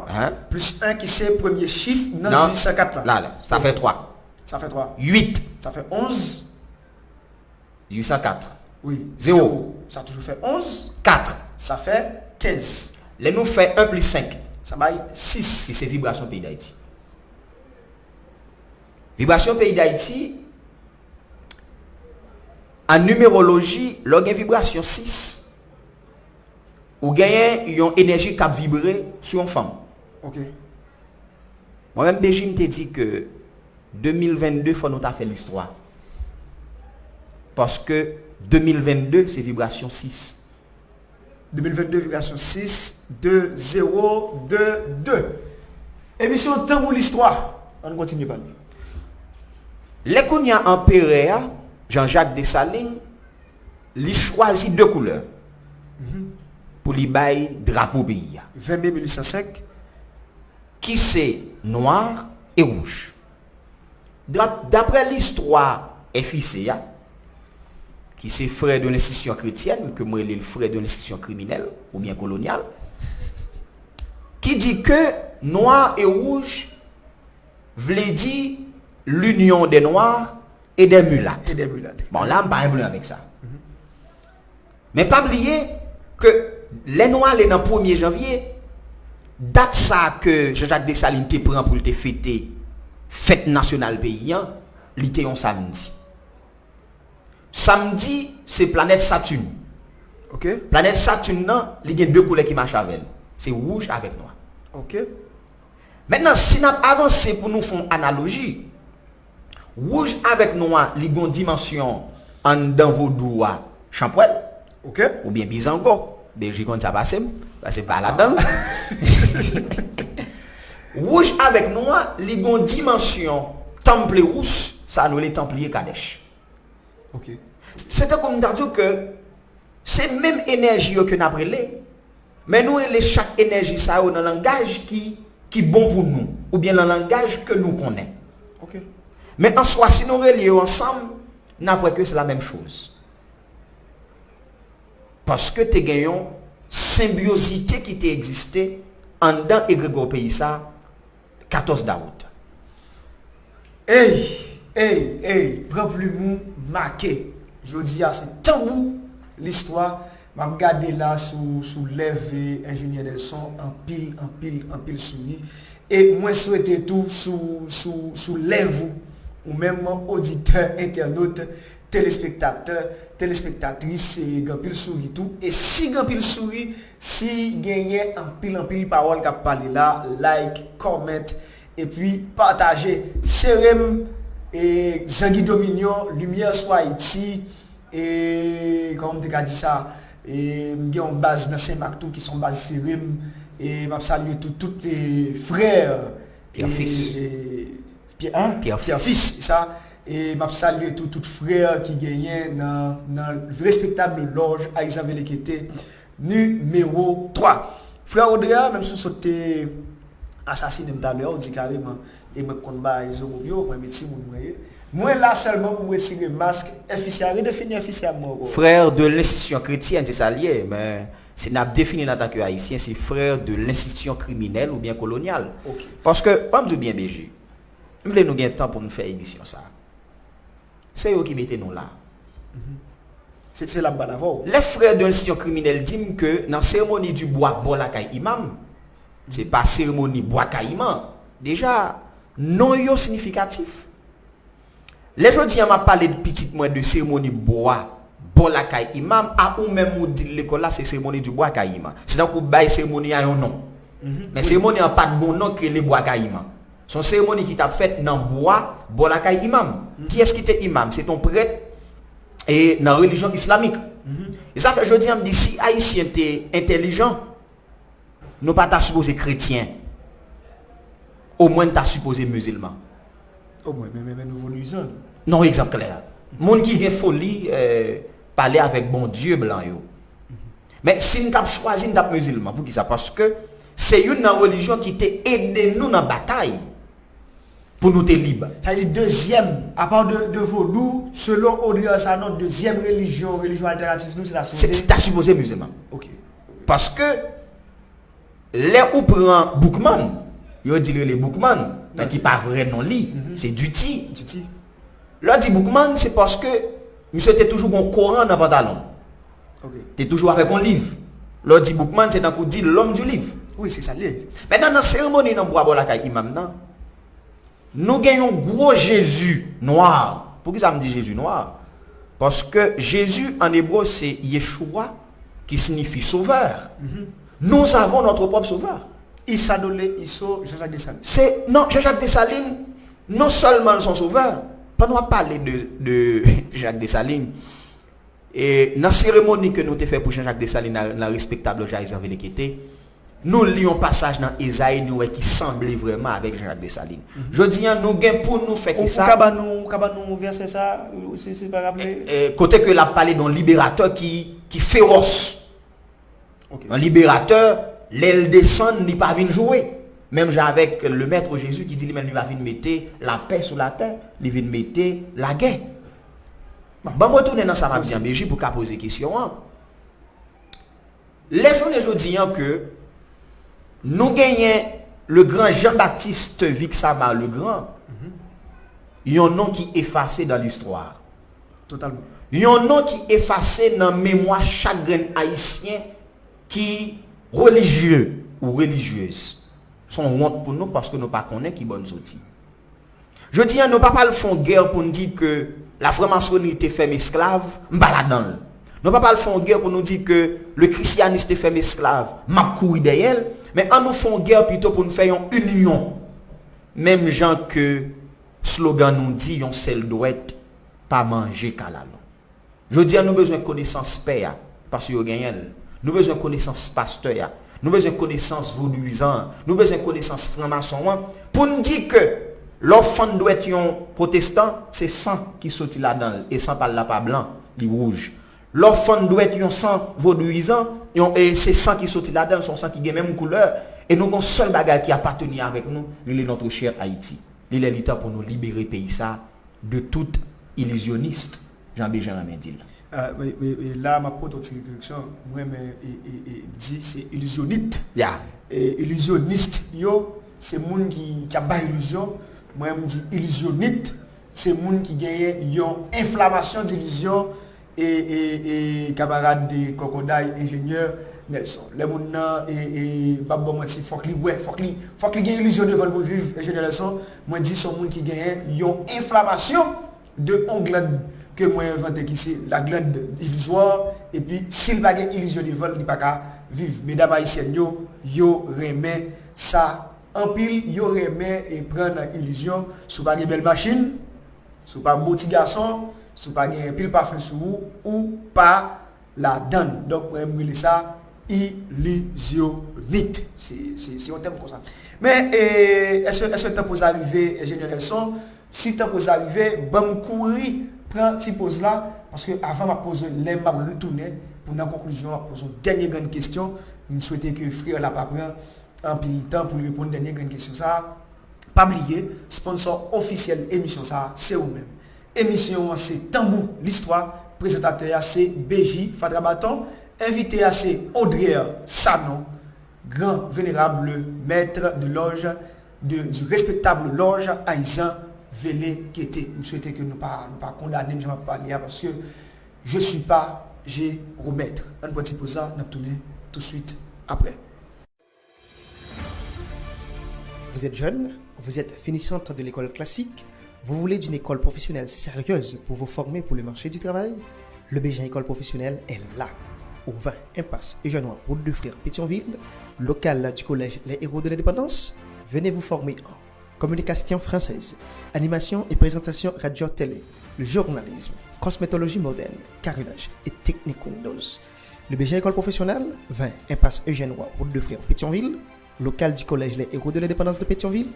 plis en ki se premye chif nan dizuit san kat la. La, la, sa fè twa. Sa fè twa. Uit. Sa fè onz. Dizuit san kat. Wi. Zewo. Sa toujou fè onz. Kat. Sa fè kenz. Lè nou fè en plis senk. Sa bay sis. Ki se vibrasyon peyi Dayiti. Vibrasyon peyi Dayiti, an nimeroloji, lè w gen vibrasyon sis, ou genyen yon enèji k ap vibre sou yon fanm. Ok. Mwen menm, Beji, m te di ke de mil vennde fò nou ta fè listwa. Paske de mil vennde se vibrasyon sis. De mil vennde vibrasyon sis, de, zewo, de, de. Emisyon Tanbou Listwa. Ann kontinye pale. Lè kounye a anperè a, Jean-Jacques Dessalines, li chwazi de koulè pou li bay drapo peyi a. Ven me mil uit san senk. Ki se nwa e wouj. Dap-, daprè listwa F I C a, ki se frè de lenstitisyon kretyèn, ke mwen rele l frè de lenstitisyon kriminèl oubyen kolonyal, ki di ke nwa e wouj vle di l'union des noirs et des mulattes. E de milat. Bon, la, m pa gen pwoblèm avèk sa. Men pa bliye ke lè nou ale nan premye janvye, dat sa ke Jean-Jacques Dessalines te pran pou l te fete fèt nasyonal peyi a, li te yon samdi. Samdi, se planèt Saturne. Ok. Planèt Saturne nan, li gen de koulè ki mache avè l. Se wouj avèk nwa. Ok. Mentnan, si n ap avanse pou nou fè yon analoji, wouj avèk nwa, li gon dimansyon anndan vodou a, chanpwèl, Ok. oubyen bizango. Beji konn sa pase m, pase m pa ladan l. Wouj avèk nwa, li gon dimansyon tanplerous, sa nou rele tanpliye kadèch. Ok. Se tankou m ta di w ke se menm enèji yo ke n ap rele, men nou rele chak enèji sa yo nan langaj ki, ki bon pou nou, oubyen nan langaj ke nou konnen. Ok. Men an swa, si nou rele yo ansanm, n ap wè ke se la menm choz. Paske te gen yon senbyozite ki te egziste anndan egregò peyi sa, katòz dawout. Ey, ey, ey, pran plim ou, make. Jodi a se Tanbou Listwa. M ap gade la sou, sou lèv, eh, enjenyè Nelson, anpil, anpil, anpil souri. E mwen swete tou sou, sou, sou lèv ou, ou menm oditè, entènot, telespektatè, telespektatris, e gen anpil souri tou. E si gen anpil souri, si genyen anpil, anpil pawòl k ap pale la, like, comment, epi pataje. Sere m, e, Zangi Dominion, Limyè sou Ayiti, e, kòman m te ka di sa? E, m gen yon baz nan Senmak tou, ki se yon baz sere m, e, m ap salye tou, tout, e, frè, Pierre e, Fils. E, Pierre, hein? Pierre Pierre Fils. Fils, sa. E m ap salye tou, tout frè ki genyen nan, nan respektab lòj Ayizan Velekete, nimewo twa. Frè Audrey, menm si w sot te asasinen m talè, ou di kareman, e mwen k konn bay zo moun yo, mwen men timoun mwen ye. Mwen la sèlman pou m retire mask F I C A, redefini F I C A pou mwen ankò. Frère de l'institution chrétienne, se sa l ye, men si n ap defini l antanke ayisyen, se frère de l'institution criminelle oubyen kolonyal. Ok. Paske, ban m di w byen, B J, m vle nou gen tan pou n fè emisyon sa. Se yo ki mete nou la. Mhm. Se, se la m pral avè w. Lè frè de l'institution criminelle di m ke nan seremoni di bwa bò lakay imam, se pa seremoni bwa kayiman, deja, non yo siyifikatif. Lè jodi a m ap pale pitit mwen de seremoni bwa bò lakay imam, a ou menm ou di l lekòl la se seremoni di bwa kayiman. Se tankou bay seremoni a yon non. Mhm. Men seremoni an pa t gon non ki rele bwa kayiman. Se yon seremoni ki t ap fèt nan bwa bò lakay imam. Mhm. Kiyès ki te imam? Se te yon prèt e nan relijyon islamik. Mhm. E sa fè jodi a m di si Ayisyen te entèlijan, nou pa ta sipoze kretyen. Omwen n ta sipoze mizilman. Omwen, men, men, men nou vodouizan. Non, egzanp klè. Moun ki gen foli, eh, pale avèk Bondye blan yo. Men si n t ap chwazi, n t ap mizilman. Poukisa? Paske se youn nan relijyon ki te ede nou nan batay pou nou te lib. Sa vle di dezyèm, apa de, de vodou, selon Audrey Arsanon, dezyèm relijyon, relijyon altènatif nou, se ta Se sipoze. Ta sipoze mizilman. Ok. Paske lè ou pran Boukman, yo di l rele Boukman, men ki pa vrè non li, se Duty. Duty. Lè w di Boukman, se paske misye te toujou gon Koran nan pantalon l. Ok. Te toujou avèk yon liv. Lè w di Boukman, se tankou di l'homme du livre. Wi, se sa l ye. Mentnan, nan seremoni nan bwa bò lakay imam nan, nou gen yon gwo Jezi nwa. Poukisa m di Jezi nwa? Paske Jezi an ebre se Yeshua, ki siyifi sovè. Mhm. Nous avons notre propre sauveur. Issa Dole Isso, Jean-Jacques Dessalines. Se, non, Jean-Jacques Dessalines, non sèlman l se yon sovè, pandan w ap pale de, de Jean-Jacques Dessalines, e nan seremoni ke nou te fè pou Jean-Jacques Dessalines nan, nan respektab lòj Ayizan Velekete, nou li yon pasaj nan Ezayi, nou wè ki sanble vrèman avèk Jean-Jacques Dessalines. Mhm. Jodi a, nou gen pou nou fè ki sa. Ou ka ban nou, ou ka ban nou vèsè sa, si, si pa raple? E, e, kote ke l ap pale de yon liberatè ki, ki fewòs. Ok. Yon liberatè, lè l desann, li pa vin joure. Menm jan avèk le Maître Jésus ki di li menm li pa vin mete lapè sou latè, li vin mete lagè. Ban m retounen nan sa m ap di an, B J, pou ka poze kesyon an. Lè jounen jodi an ke nou genyen le grand Jean-Baptiste Vixamar Legrand, yon non ki efase dan listwa. Totalman. Yon non ki efase nan memwa chak grenn Ayisyen ki relijye ou relijyez. Se yon wont pou nou paske nou pa konnen ki bò n soti. Jodi a, nou pa pral fè yon gè pou n di ke lafranmasoni te fè m esklav, m pa ladan l. Nou pa pral fè yon gè pou nou di ke le christianisme te fè m esklav, m ap kouri dèyè l. Men ann nou fè yon gè pito pou n fè yon inyon. Menm jan ke slogan nou di, yon sèl dwèt, pa manje kalalou. Jodi a, nou bezwen konesans pè a, paske yo genyen l. Nou bezwen konesans pastè a. Nou bezwen konesans vodouyizan an. Nou bezwen konesans franmason an. Pou n di ke lè w fann dwèt yon pwotestan, se san ki soti ladan l, e san pa l la pa blan, li wouj. Lè w fann dwèt yon san vodouyizan, yon, e se san ki soti ladan l, se yon san ki gen menm koulè. E nou gen yon sèl bagay ki apateni avèk nou, li rele notre cher Haïti. Li lè li tan pou nou libere peyi sa de tout ilizyonis, jan Bejan renmen di l. Ah, e, e, e la, m ap pote yon ti koreksyon. Mwen renmen, e, e, e, di se ilizyonit. Ya. E, ilizyonis yo, se moun ki, ki ap bay ilizyon. Mwen, m di ilizyonit, se moun ki genyen yon enflamasyon dilizyon. E, e, e, kamarad de kòkòday, enjenyè Nelson. Lè moun nan, e, e, m p ap ba w manti, fòk li wè, fòk li, fòk li gen ilizyon devan l pou l viv, enjenyè Nelson. Mwen di se yon moun ki genyen yon enflamasyon de yon glann ke mwen envante ki se la glande ilizwa, epi si l pa gen ilizyon devan l, li pa ka viv. Medam ayisyèn yo, yo renmen sa anpil, yo renmen e pran nan ilizyon. Si w pa gen bèl machin, si w pa bon ti gason, si w pa gen pil pafen sou ou, ou pa ladann. Donk, mwen, m rele sa ilizyonit. Se, se, se yon tèm konsa. Men, e, èske, èske tan poz la rive, Enjenyè Nelson? Si tan poz la rive, ban m kouri pran ti poz la, paske avan m ap poze, lè m ap retounen, pou nan konklizyon, m ap poze yon dènye grenn kesyon. M swete ke frè la pa pran anpil tan pou l reponn dènye grenn kesyon sa a. Pa bliye, sponsò ofisyèl emisyon sa a, se ou menm. Emisyon an se Tanbou Listwa, prezantatè a se B J Fatra Baton, envite a se Audrier Sanon, gran venerab, le maître de loge de, du respectable loge Ayizan Velekete. M swete ke nou pa, nou pa kondane m jan m ap pale a, paske je suis pas, je remèt. Ann pran ti poz la, n ap tounen touswit apre. Vous êtes jeune, vous êtes finissante de l'école classique, vous voulez d'une école professionnelle sérieuse pour vous former pour le marché du travail ? Le Béjain École Professionnelle est là. Au vingt impasse Eugène Noir, route de Frères, Pétion-Ville, local du collège Les Héros de l'Indépendance. Venez vous former en communication française, animation et présentation radio télé, le journalisme, cosmétologie moderne, carrelage et technique Windows. Le Béjain École Professionnelle, vingt impasse Eugène Noir, route de Frères, Pétion-Ville, local du collège Les Héros de l'Indépendance de Pétion-Ville.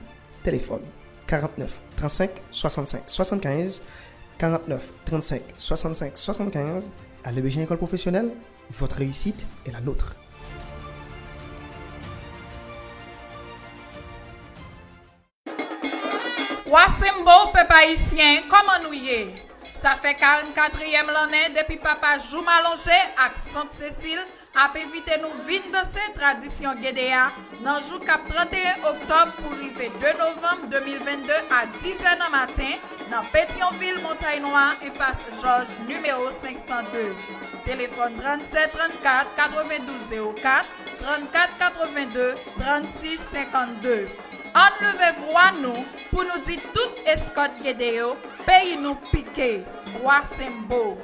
Téléphone quarante-neuf trente-cinq soixante-cinq soixante-quinze, quarante-neuf trente-cinq soixante-cinq soixante-quinze. À Le Béjain École Professionnelle, votre réussite est la nôtre. Wa Senbo, pèp ayisyen, kòman nou ye? Sa fè karannkatriyèm lannen depi Papa Jou Malonje ak Sant Sesil ap envite nou vin danse tradisyon Gede a nan jou k ap tranteyen oktòb pou rive de novanm de mil vennde a dizè nan maten nan Petyonvil, Montay Nwa, enpas Jòj, nimewo senk san de. Telefòn trannsèt trannkat katrevendouz zewo kat, trannkat katrevenndez, trannsis senkannde. Ann leve vwa nou pou nou di tout eskòt Gede yo, peyi nou pike, Wa Senbo.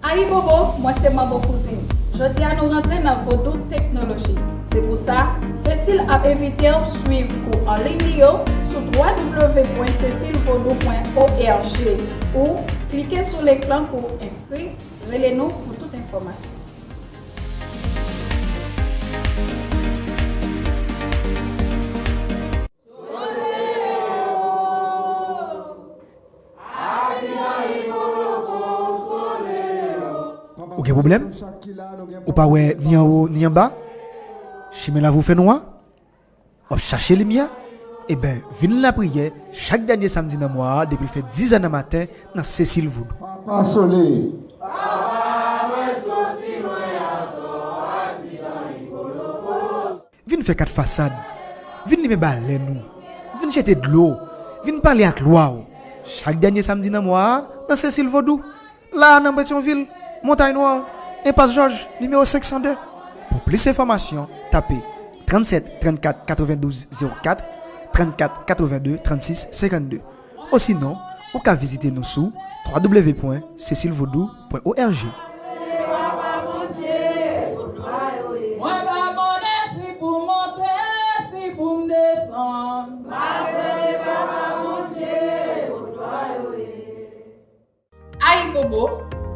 Ayibobo, mwen se Manbo Kouzin. Jodi a nou rantre nan Vodou Teknoloji. Se pou sa, Cecile ap envite w swiv kou an liy li yo sou w w w pwen cecile vodou pwen org ou klike sou lenk lan pou w enskri. Rele nou pou tout enfòmasyon. Ou gen pwoblèm? Ou pa wè ni anwo ni anba? Chimen la vou fè nwa? W ap chache limyè? Eben, vin lapriyè chak dènye samdi nan mwa a depi l fè dizè nan maten nan Cecil Vodou. Papa Sole. Vin fè kat fasad. Vin limen balèn ou. Vin jete dlo. Vin pale ak lwa w. Chak dènye samdi nan mwa a, nan Cecil Vodou. La a nan Petyonvil, Montay Nwa, enpas Jòj, nimewo senk san de. Pou plis enfòmasyon, tape trannsèt trannkat katrevendouz zewo kat, trannkat katrevenndez trannsis senkannde. Osinon, ou ka vizite nou sou w w w pwen cecil vodou pwen org. Mwen pa konnen si pou m monte, si pou m desann. Ayibobo,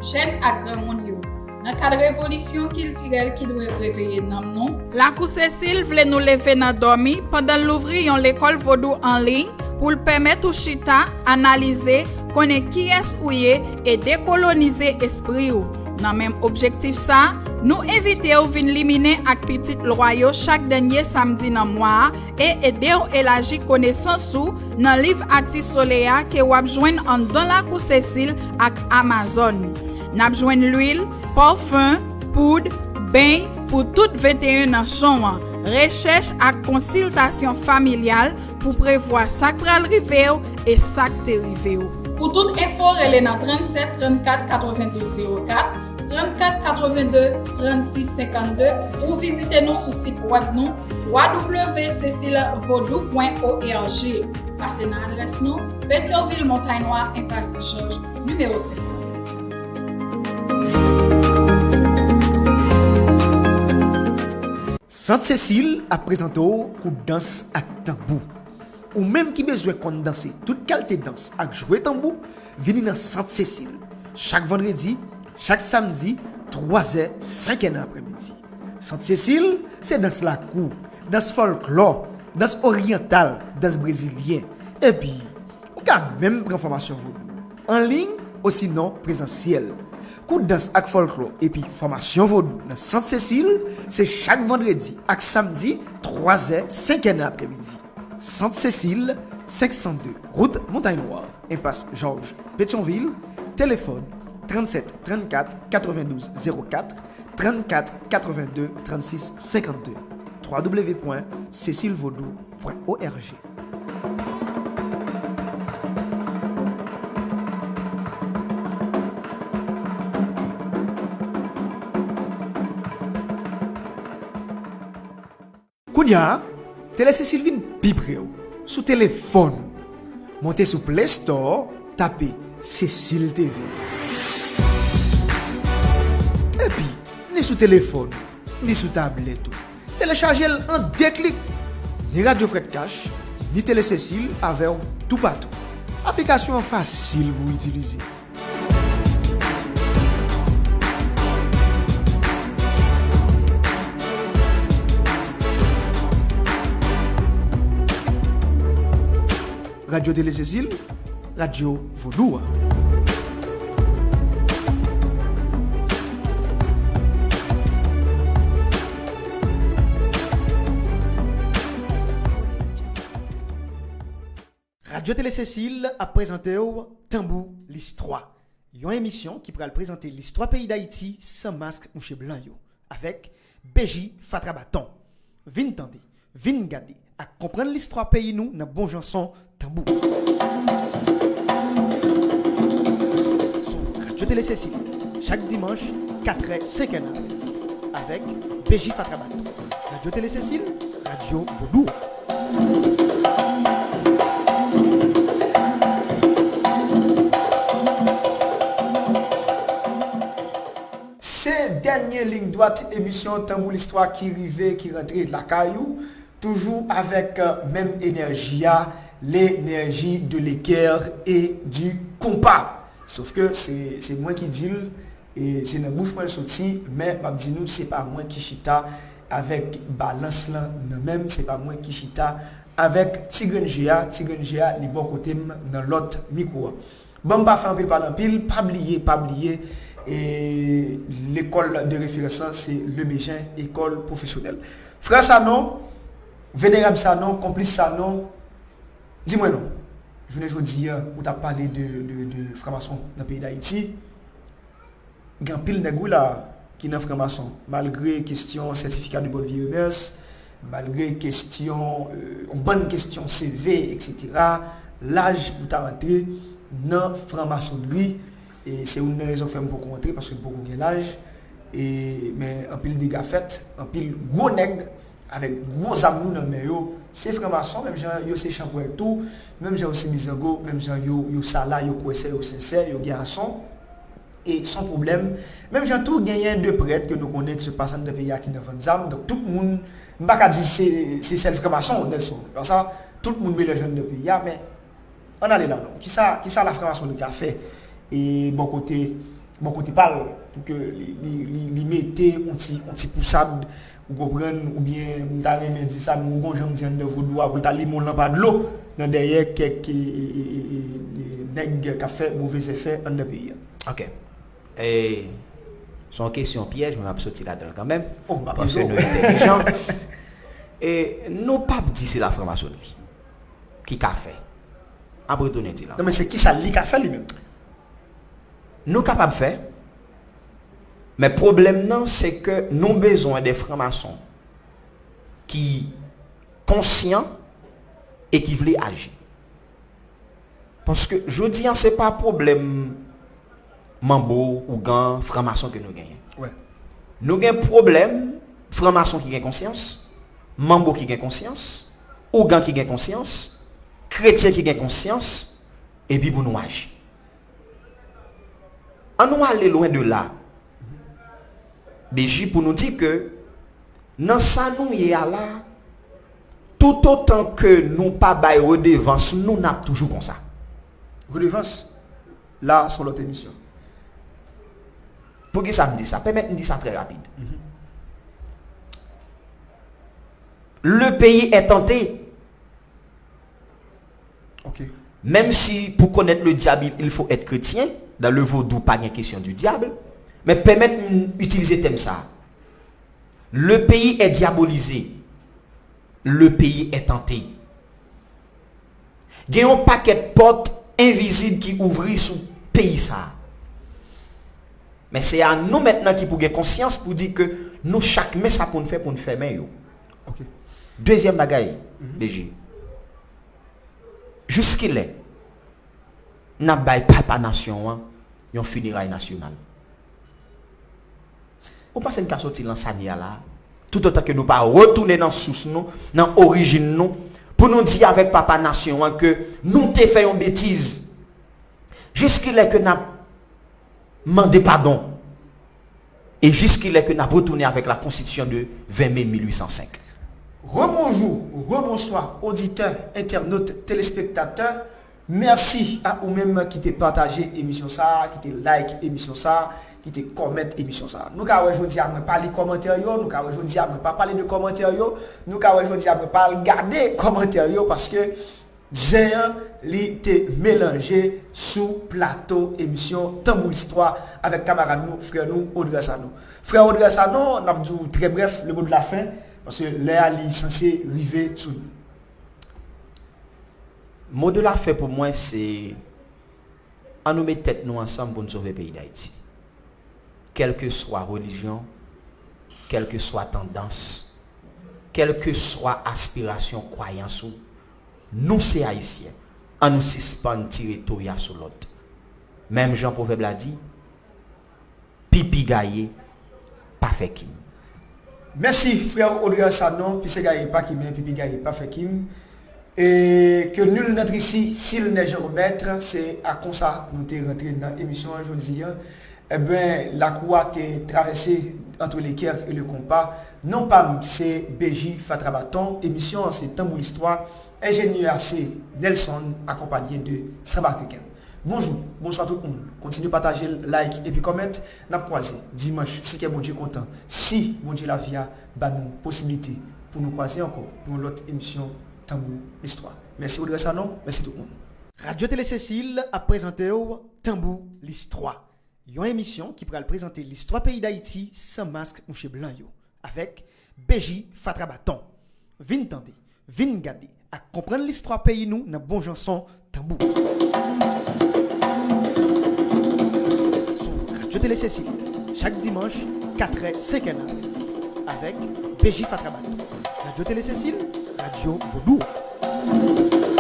jèn ak granmoun yo, nan kad revolisyon kiltirèl ki dwe reveye nanm nou, Lakou Cecil vle nou leve nan dòmi pandan l louvri yon lekòl vodou an liy pou l pèmèt ou chita, analize, konnen kiyès ou ye e dekolonize espri w. Nan menm objektif sa a, nou envite w vin liminen ak pitit lwa yo chak dènye samdi nan mwa a e ede w elaji konesans ou nan liv Ati Solèy a ke w ap jwenn anndan Lakou Cecil ak Amazòn. N ap jwenn lwil, pafen, poud, beny pou tout venteyen nanchon an, rechèch ak konsiltasyon familyal pou prevwa sa k pral rive w e sa k te rive w. Pou tout enfo, rele nan trannsèt trannkat katrevendouz zewo kat, trannkat katrevenndez trannsis senkannde, ou vizite nou sou sit wèb nou, w w w cecile vodou pwen org. Pase nan adrès nou, Petyonvil, Montay Nwa, enpas Jòj, nimewo senk san. Sant Sesil ap prezante w kout dans ak tanbou. Ou menm ki bezwen konn danse tout kalite dans ak jwe tanbou, vini nan Sant Sesil. Chak vandredi, chak samdi, twazè, senkè nan aprèmidi. Sant Sesil, se dans lakou, dans fòlklò, dans oryantal, dans brezilyen. Epi, ou ka menm pran fòmasyon vodou, an liy osinon prezansyèl. Kou dans ak fòlklò epi fòmasyon vodou nan Sant Sesil, se chak vandredi ak samdi, twazè, senkè nan aprèmidi. Sant Sesil, senk san de, wout Montay Nwa, enpas Jòj, Petyonvil, telefòn, trannsèt trannkat katrevendouz zewo kat, trann kat katrevenndez trannsis senkannde, w w w pwen sesil vodou pwen org. Kounye a, Tele Sesil vin pi pre w, sou telefòn ou. Monte sou Play Store, tape Sesil T V. Epi, ni sou telefòn ou, ni sou tablèt ou. Telechaje l an de klik. Ni Radyo Frèt Kach, ni Tele Sesil avè w toupatou. Aplikasyon an fasil pou w itilize. Radyo Tele Sesil, radyo vodou a. Radyo Tele Sesil ap prezante w Tanbou Listwa, yon emisyon ki pral prezante listwa peyi Dayiti san mask mouche blan yo, avèk B J Fatra Baton. Vin tande, vin gade ak konprann listwa peyi nou nan bon jan son tanbou. Sou Radyo Tele Sesil, chak dimanch, katrè, senkè nan aprèmidi, avèk B J Fatra Baton. Radyo Tele Sesil, radyo vodou. Se dènye liy dwat emisyon Tanbou Listwa ki rive, ki rantre lakay ou. Toujou avèk, euh, menm enèji a, l'énergie de l'équerre et du compas. Sof ke se, se mwen ki di l, e se nan bouch mwen l soti, men m ap di nou, se pa mwen ki chita avèk balans lan nan men m, se pa mwen ki chita avèk ti grenn je a, ti grenn je a, li bò kote m nan lòt mikwo a. Ban m pa fè anpil pale anpil, pa bliye, pa bliye, e, lekòl de referans lan, se Le Bejen, ekòl pwofesyonèl. Frè Sanon, venerab Sanon, konplis Sanon, di mwen non. Jounen jodi a, ou t ap pale de, de, de franmason nan peyi Dayiti. Gen anpil nèg, wi, la, ki nan franmason, malgre kesyon sètifika de bòn vyeyemès, malgre kesyon, euh, yon bann kesyon C V, etsetera, laj pou ta rantre nan franmasonri, e se youn nan rezon k fè m poko rantre, paske m poko gen laj, e, men anpil dega fèt, anpil gwo nèg avèk gwo zam nou nan men yo, se franmason, menm jan yo se chanpwèl tou, menm jan yo se mizango, menm jan yo, yo sala, yo kwèsè, yo sensè, yo gason. E s on pwoblèm. Menm jan tou, genyen de prèt ke nou konnen ki sot pase anndan peyi a ki nan vann zam. Donk, tout moun, m pa ka di se, se sèl franmason, Nelson. Konsa, tout moun melanje anndan peyi a, men ann ale la non. Kisa, kisa lafranmasonri ka fè, e bò kote, bò kote pa l, pou ke li, li, li, li mete yon ti, yon ti pousad, ou konprann, oubyen m ta renmen di sa, nou gon jan m di anndan vodou a, pou l ta limen yon lanpa dlo nan dèyè kèk, e, e, e, e, e, nèg k ap fè move zèfè anndan peyi a. Ok. E, se yon kesyon pyèj, men m ap soti ladan l kanmenm, paske nou entèlijan. E, nou p ap di se lafranmasonri ki ka fè. Apre tounen di la. Non, men se kisa li ka fè li menm? Nou kapab fè, men pwoblèm nan, se ke nou bezwen de franmason ki konsyan e ki vle aji. Paske jodi a, se pa pwoblèm manbo, ougan, franmason ke nou genyen. Nou gen pwoblèm franmason ki gen konsyans, manbo ki gen konsyans, ougan ki gen konsyans, kretyen ki gen konsyans, epi pou nou aji. Ann nou ale lwen de la, Beji, pou nou di ke nan sa nou ye a la, toutotan ke nou pa bay redevans nou, n ap toujou konsa. Redevans, la, se yon lòt emisyon. Poukisa m di sa? Pèmèt m di sa trè rapid. Le pays est tenté. Menm si pou connaître le diable, il faut être chrétien, dans le vodou, pa gen kesyon du diable, men pèmèt m itilize tèm sa. Le pays est diabolisé. Le pays est tenté. Gen yon pakèt pòt envizib ki ouvri sou peyi sa a. Men se a nou mentnan ki pou gen konsyans pou di ke nou chak men sa pou n fè pou n fèmen yo. Dezyèm bagay, Beji, jiskilè n ap bay papa nasyon an yon fineray nasyonal? Ou panse n ka soti lan sa n ye a la a, toutotan ke nou pa retounen nan sous nou, nan orijin nou, pou nou di avèk papa nasyon an ke nou te fè yon betiz? Jiskilè ke n ap mande padon? E jiskilè ke n ap retounen avèk la konstitisyon de ven me mil uit san senk? Rebonjou, rebonswa, oditè, entènot, telespektatè. Mèsi a ou menm ki te pataje emisyon sa a, ki te like emisyon sa a, ki te comment emisyon sa a. Nou ka wè jodi a mwen pa li kòmantè yo, nou ka wè jodi a mwen pa pale de kòmantè yo, nou ka wè jodi a mwen pa al gade kòmantè yo, paske zen an, li te melanje sou plato emisyon Tanbou Listwa avèk kamarad nou, frè nou, Audrey Sanon. Frè Audrey Sanon, n ap di w trè brèf, le mot de la fin, paske lè a li sanse rive sou nou. Mo de la fen pou mwen se, ann nou met tèt nou ansanm pou n sove peyi Dayiti. Kèlkeswa relijyon, kèlkeswa tandans, kèlkeswa aspirasyon, kwayans ou, nou se Ayisyen. Ann nou sispann tire toya sou lòt. Menm jan pwovèb la di, pipi gaye pa fè kim. Mèsi, frè Audrey Sanon, pise gaye pa kimen, pipi gaye pa fè kim. Et que nul n'entre ici s'il n'est jamais maître, se a konsa nou te rantre nan emisyon an jodi an. Ebyen, lakou a te travèse entre le cœur et le compas. Non pa m, se Beji Fatra Baton. Emisyon an se Tanbou Listwa. Enjenyè a se Nelson, akonpanye de Samba Afriken. Bonjou, bonswa tout moun. Kontinye pataje l, like epi comment. N ap kwaze dimanch, si kè Bondye kontan, si Bondye lavi a ba nou posiblite pou nou kwaze ankò pou yon lòt emisyon Tanbou Listwa. Mèsi Audrey Sanon, mèsi tout moun. Radyo Tele Sesil ap prezante w Tanbou Listwa, yon emisyon ki pral prezante listwa peyi Dayiti san mask mouche blan yo, avèk Beji Fatra Baton. Vin tande, vin gade ak konprann listwa peyi nou nan bon jan son tanbou. Sou Radyo Tele Sesil, chak dimanch, katrè, senkè nan aprèmidi, avèk Beji Fatra Baton. Radyo Tele Sesil, radyo vodou an.